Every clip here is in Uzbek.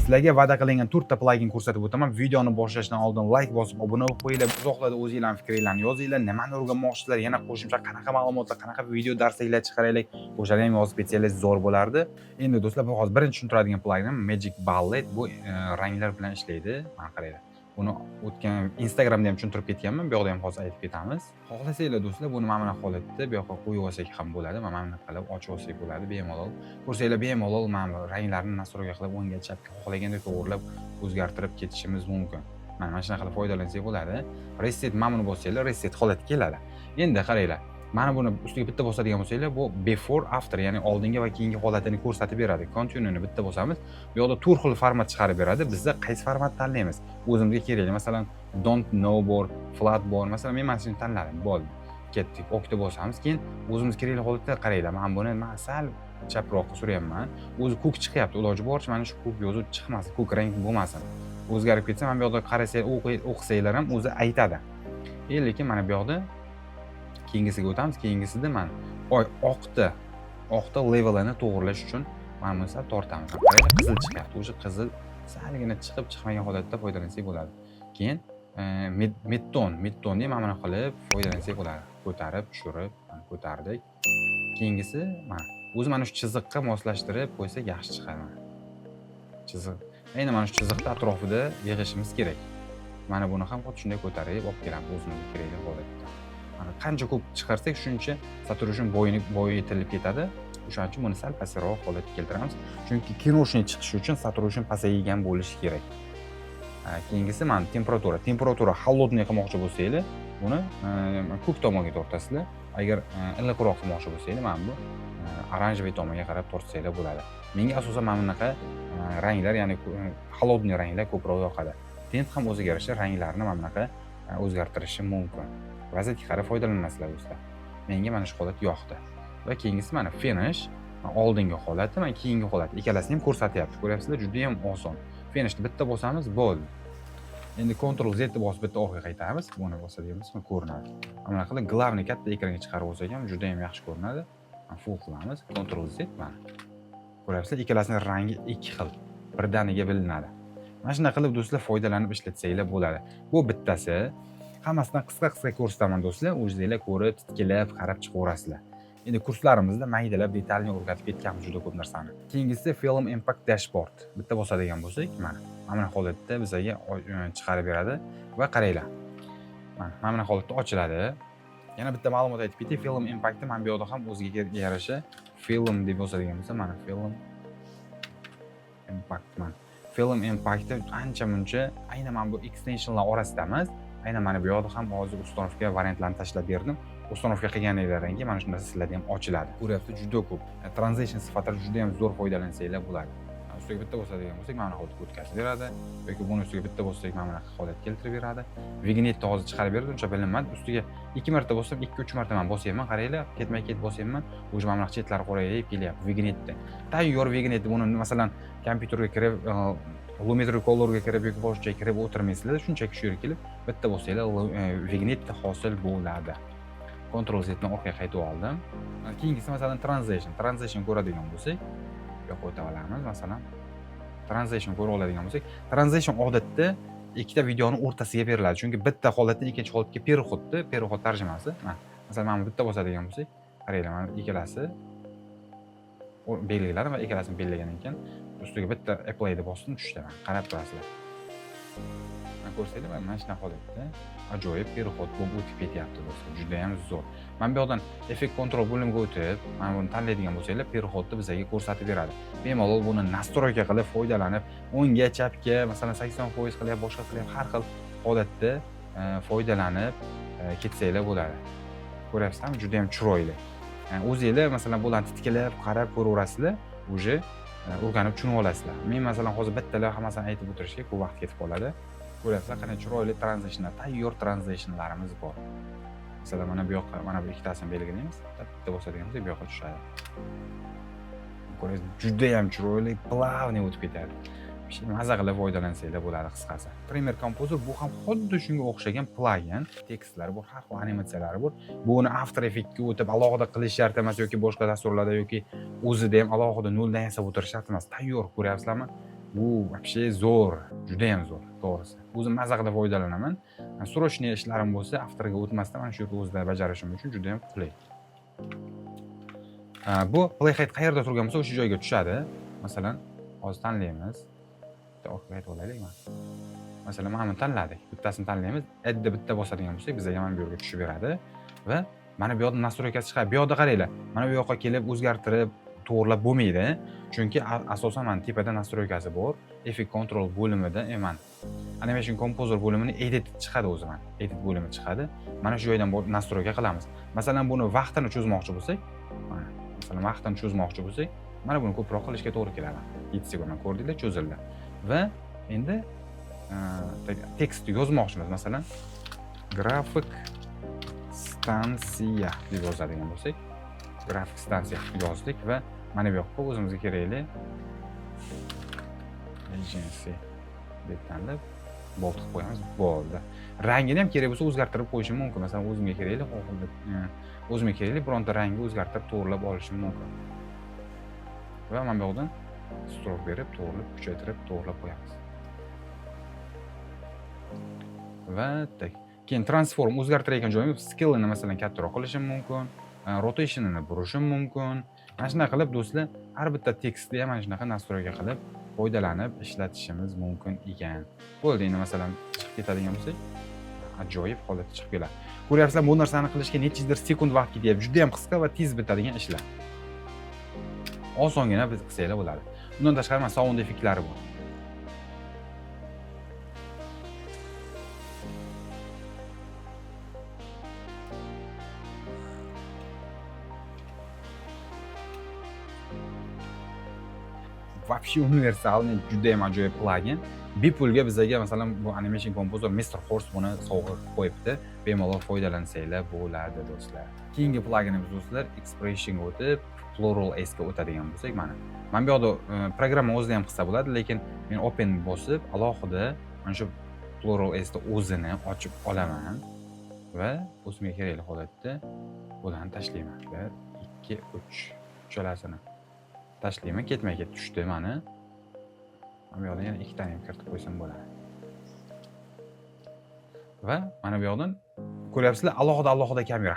Sizlarga va'da qilingan to'rtta plagin ko'rsatib o'taman. Videoni boshlashdan oldin layk bosib, obuna bo'lib qo'yinglar. Izohlarda o'zinglarning fikringlarni yozinglar. Nimani o'rganmoqchisizlar, yana qo'shimcha qanaqa ma'lumotlar, qanaqa video darsliklar chiqaraylik, o'shalarni ham yozib ketsanglar zo'r bo'lardi. Endi, do'stlar, bu hozir birinchi tushuntiradigan plaginim Magic Bullet. Bu ranglar bilan ishlaydi. Mana, qaranglar. Buni o'tgan Instagramda ham tushuntirib ketganman, bu yoqda ham hozir aytib ketamiz. Xohlasanglar, do'stlar, buni mana bunaqa holatda bu yoqqa qo'yib olsak ham bo'ladi, mana bunaqa qilib ochib olsak bo'ladi bemalol. Ko'rsanglar, bemalol mana bu ranglarni настройка qilib, o'ngga, chapga xohlagandek to'g'irlab, o'zgartirib ketishimiz mumkin. Mana shunaqa qilib foydalansak bo'ladi. Reset, mana buni bossanglar, reset holati keladi. Endi qaranglar, mana buni ustiga bitta bosadigan bo'lsanglar, bu before, after, ya'ni oldingi va keyingi holatini ko'rsatib beradi. Continue'ni bitta bosamiz, bu yoqda to'rt xil format chiqarib beradi. Bizda qaysi format tanlaymiz, o'zimizga kerakli. Masalan, don't know bor, flat bor. Masalan, men mana shuni tanladim, bo'ldi, ketdik. Okni bosamiz, keyin o'zimiz kerakli holatda, qaranglar, mana buni man sal chaproqqa suryapman, o'zi ko'k chiqyapti. Iloji boricha mana shu ko'k yozuv chiqmasin, ko'k rang bo'lmasin. O'zgarib ketsa, mana bu yoqda qarasanglar, o'qisanglar ham o'zi aytadi. Lekin mana bu yoqda keyingisiga o'tamiz. Keyingisida mana oy oqda levelini to'g'irlash uchun mana buni sal tortamiz. Qaranglar, qizil chiqyapti уже. Qizil salgina chiqib, chiqmagan holatda foydalansak bo'ladi. Keyin midtonni mana bunaqa qilib foydalansak bo'ladi, ko'tarib tushirib. Mana, ko'tardik. Keyingisi, mana, o'zi mana shu chiziqqa moslashtirib qo'ysak, yaxshi chiqadi. Mana chiziq, aynan mana shu chiziqni atrofida yig'ishimiz kerak. Mana buni ham xuddi shunday ko'tarib olib kelamiz o'zimizga kerakli holatda. Mana, qancha ko'p chiqarsak, shuncha saturation boyitilib ketadi. O'shaning uchun buni sal pastroq holatga keltiramiz, chunki киношный chiqishi uchun saturation pasaygan bo'lishi kerak. Keyingisi mana temperatura. Temperatura холодный qilmoqchi bo'lsanglar, buni ko'k tomonga tortasizlar. Agar iliqroq qilmoqchi bo'lsanglar, mana bu оранжевый tomonga qarab tortsanglar bo'ladi. Menga asosan mana bunaqa ranglar, ya'ni холодный ranglar ko'proq yoqadi. Tint ham o'ziga yarasha ranglarni mana bunaqa o'zgartirishi mumkin. Vaziyatga qarab foydalanasizlar, do'stlar. Menga mana shu holat yoqdi. Va keyingisi mana finish, oldingi holati, mana keyingi holati, ikkalasini ham ko'rsatyapti. Ko'ryapsizlar, juda ham oson. Finishni bitta bosamiz, bo'ldi. Endi Ctrl Z ni bosib, bitta orqaga qaytamiz. Buni bosadigan bo'lsak, ko'rinadi. Mana bunaqa qilib главный katta ekranga chiqarib olsak ham juda ham yaxshi ko'rinadi. Full qilamiz. Ctrl Z, mana. Ko'ryapsizlar, ikkalasini rangi ikki xil. Birdaniga bilinadi. Mana shunday qilib, do'stlar, foydalanib ishlatsanglar bo'ladi. Bu bittasi. Hammasidan qisqa-qisqa ko'rsataman, do'stlar. O'zinglar ko'rib, titkilab, qarab chiqaverasizlar. Endi kurslarimizda maydalab, детальный o'rgatib ketganmiz juda ko'p narsani. Keyingisi Film Impact Dashboard. Bitta bosadigan bo'lsak, mana bunaqa holatda bizga chiqarib beradi va qaranglar. Mana bunaqa holatda ochiladi. Yana bitta ma'lumot aytib ketay, Film Impactni mana bu yoqda ham o'ziga yarasha film deb yozadigan bo'lsa, mana Film Impact, mana. Film Impact'i ancha muncha aynan mana bu extensionlar orasida emas, aynan mana bu yoqda ham hozir установка variantlarini tashlab berdim. Установка qilganinglardan keyin mana shu narsa sizlarda ham ochiladi. Ko'ryapsiz, juda ko'p. Transition sifatida juda ham zo'r foydalansanglar bo'ladi. Ustiga bitta bosadigan bo'lsak, mana bunaqa holatga o'tkazib beradi yoki buni ustiga bitta bossak, mana bunaqa holat keltirib beradi. Vignetni hozir chiqarib berdi, uncha bilinmadi. Ustiga ikki marta bossam, ikki uch marta man bosyapman, qaranglar, ketma ket bosyapman, уже mana bunaqa chetlari qorayib kelyapti vignetni. Tayyor vignetni, buni masalan kompyuterga kirib, Lumetri Colorga kirib yoki boshqa joyga kirib o'tirmaysizlar, shunchaki shu yerga kelib bitta bossanglar, vignetni hosil bo'ladi. Ctrl Z ni orqaga qaytib oldim. Keyingisi, masalan, transition. Transition ko'radigan bo'lsak, bu yoqqa o'tib olamiz. Masalan, transition ko'ra oladigan bo'lsak, transition odatda ikkita videoni o'rtasiga beriladi, chunki bitta holatdan ikkinchi holatga переход da, переход tarjimasi. Mana, masalan, mana bu bitta bosadigan bo'lsak, qaranglar, mana ikkalasi belgiladim va ikkalasini belgilagandan keyin ustiga bitta applyni bosdim, tushdi. Mana, qarab turasizlar. Mana, ko'rsanglar, mana shunaqa holatda ajoyib переход bo'lib o'tib ketyapti, do'stlar, judayam zo'r. Mana bu yoqdan effekt control bo'limiga o'tib, mana buni tanlaydigan bo'lsanglar, переход ni bizga ko'rsatib beradi. Bemalol buni настройка qilib foydalanib, o'ngga, chapga, masalan, 80% qilyapti, boshqa qilyapti, har xil holatda foydalanib ketsanglar bo'ladi. Ko'ryapsizlarmi, judayam chiroyli. Yani o'zinglar, masalan, bularni titkilab qarab ko'raverasizlar, уже o'rganib tushunib olasizlar. Men, masalan, hozir bittalab hammasini aytib o'tirishga ko'p vaqt ketib qoladi. Ko'ryapsizlar, qanday chiroyli transitionlar, tayyor transitionlarimiz bor. Masalan, mana bu yoqqa, mana bu ikkitasini belgilaymiz, bitta bosadigan bo'lsak, bu yoqqa tushadi. Ko'ryapsiz, judayam chiroyli, плавный o'tib ketadi. Maza qilib foydalansanglar bo'ladi, qisqasi. Premiere Composer, bu ham xuddi shunga o'xshagan plugin. Tekstlari bor, har xil animatsiyalari bor. Buni After Effectsga o'tib alohida qilish shart emas yoki boshqa dasturlarda yoki o'zida ham alohida noldan yasab o'tirish shart emas. Tayyor, ko'ryapsizlarmi? Bu вообще zo'r, judayam zo'r, to'g'risi. O'zim maza qilib foydalanaman. Срочный ishlarim bo'lsa, Afterga o'tmasdan mana shu yerda o'zida bajarishim uchun judayam qulay. Bu playhead qayerda turgan bo'lsa, o'sha joyga tushadi. Masalan, hozir tanlaymiz. Bitta orqaga qaytib olaylik mana. Masalan, mana buni tanladik. Bittasini tanlaymiz. Addda bitta bosadigan bo'lsak, bizga mana bu yerga tushib beradi va mana bu yoqda настройка si chiqadi. Bu yoqda qaranglar, mana bu yoqqa kelib o'zgartirib, to'g'irlab bo'lmaydi. Chunki asosan mana tepada настройка si bor. Effect Control bo'limida, mana Animation Composer bo'limini edit chiqadi o'zi mana. Edit bo'limi chiqadi. Mana shu joydan настройка qilamiz. Masalan, buni vaqtini cho'zmoqchi bo'lsak, mana masalan vaqtini cho'zmoqchi bo'lsak, mana buni ko'proq qilishga to'g'ri keladi. 7 sekund ko'rdinglar, cho'zildi. Va endi tekstni yozmoqchimiz. Masalan, grafik stansiya deb yozadigan bo'lsak, grafik stansiya yozdik va mana bu yoqqa o'zimizga kerakli agency deb tanlab bold qilib qo'yamiz, bo'ldi. Rangini ham kerak bo'lsa o'zgartirib qo'yishim mumkin. Masalan, o'zimga kerakli o'zimga kerakli bironta rangni o'zgartirib to'g'irlab olishim mumkin. Va mana bu yoqdan stroke berib, to'g'irlab, kuchaytirib, to'g'irlab qo'yamiz. Va так. Keyin transform o'zgartirayotgan joyim scale'ini masalan kattaroq qilishim mumkin, rotationini burishim mumkin. Mana shunaqa qilib do'stlar, har bitta tekstni ham mana shunaqa настройка qilib foydalanib ishlatishimiz mumkin ekan. Bo'ldi, endi masalan chiqib ketadigan bo'lsak, ajoyib holatda chiqib keladi. Ko'ryapsizlar, bu narsani qilishga nechidir sekund vaqt ketyapti. Juda ham qisqa va tez bitadigan ishlar. Osongina biz qilsanglar bo'ladi. Undan tashqari mana sound effektlari bor. Вообще универсальный, juda ham ajoyib plagin. Bepulga bizaga masalan bu Animation Composer Mr. Horse buni sovg'a qilib qo'yibdi. Bemalol foydalansanglar bo'ladi do'stlar. Keyingi plaginimiz do'stlar, Expressionga o'tib, Plural S ga o'tadigan bo'lsak, mana. Mana bu yoqda programma o'zida ham qilsa bo'ladi, lekin men Open bosib, alohida mana shu Plural S ni o'zini ochib olaman va o'zimga kerakli holatda bularni tashlayman. 1, 2, 3 uchalasini tashlayman. Ketma-ket tushdi mana. Mana bu yoqdan yana ikkitani ham kiritib qo'ysam bo'ladi. Va mana bu yoqdan ko'ryapsizlar, alohida alohida kamera.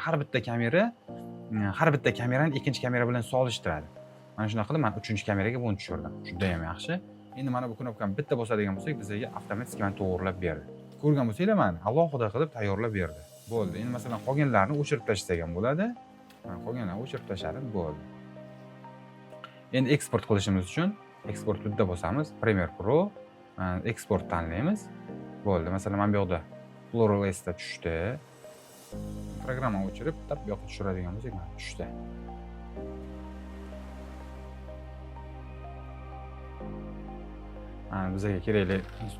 Har bitta kamerani ikkinchi kamera bilan solishtiradi. Mana shunaqa qilib men 3-kameraga buni tushirdim. Juda ham yaxshi. Endi mana bu knopkani bitta bosadigan bo'lsak, bizga avtomatik mana to'g'irlab berdi. Ko'rgan bo'lsanglar, mana alohida qilib tayyorlab berdi. Bo'ldi. Endi masalan qolganlarini o'chirib tashlasak ham bo'ladi. Mana qolganlarini o'chirib tashladim, bo'ldi. Endi eksport qilishimiz uchun eksport bitta bosamiz, Premiere Pro, eksport tanlaymiz. Bo'ldi. Masalan, mana bu yoqda Plural S da tushdi. Programma o'chirib, tap bu yoqqa tushiradigan bo'lsak, mana tushdi. Mana bizga kerakli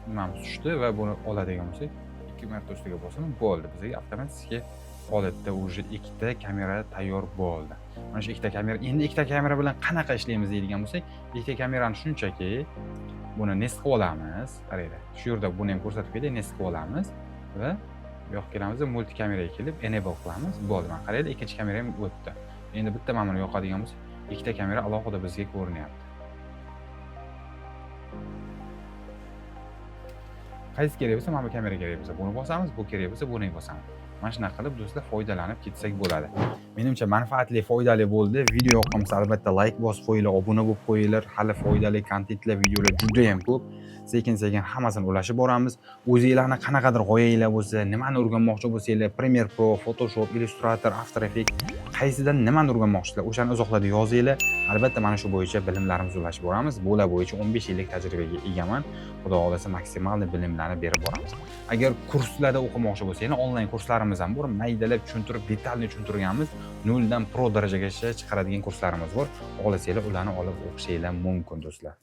nimamiz tushdi va buni oladigan bo'lsak, 2 marta ustiga bosaman, bo'ldi. Bizga avtomatik holatda уже ikkita kamera tayyor bo'ldi. Mana shu ikkita kamera, endi ikkita kamera bilan qanaqa ishlaymiz deydigan bo'lsak, ikkita kamerani shunchaki buni nest qilib olamiz. Qaranglar, shu yerda buni ham ko'rsatib ketay, nest qilib olamiz va bu yoqqa kelamiz, multi kameraga kelib enable qilamiz. Bo'ldi, mana qaranglar, ikkinchi kamera ham o'tdi. Endi bitta mana buni yoqadigan bo'lsak, ikkita kamera alohida bizga ko'rinyapti. Qaysi kerak bo'lsa, mana bu kamera kerak bo'lsa, buni bosamiz, bu kerak bo'lsa, buni bosamiz. Mana shunaqa qilib do'stlar foydalanib ketsak bo'ladi. Menimcha manfaatli, foydali bo'ldi. Video yoqqan bo'lsa albatta like bosib qo'yinglar, obuna bo'lib qo'yinglar. Hali foydali kontentlar, videolar juda ham ko'p. Sekin-sekin hammasini ulashib boramiz. O'zinglarni qanaqadir g'oyanglar bo'lsa, nimani o'rganmoqchi bo'lsanglar, Premiere Pro, Photoshop, Illustrator, After Effects qaysidan nimani o'rganmoqchisizlar, o'shani izohlarda yozinglar. Albatta mana shu bo'yicha bilimlarimizni ulashib boramiz. Bular bo'yicha 15 yillik tajribaga egaman. Xudo xohlasa maksimal bilimlarni berib boramiz. Agar kurslarda o'qimoqchi bo'lsanglar, onlayn kurslarimiz ham bor. Maydalab tushuntirib, detalni tushuntirganmiz. Noldan pro darajagacha chiqaradigan kurslarimiz bor. Xohlasanglar ularni olib o'qishinglar mumkin do'stlar.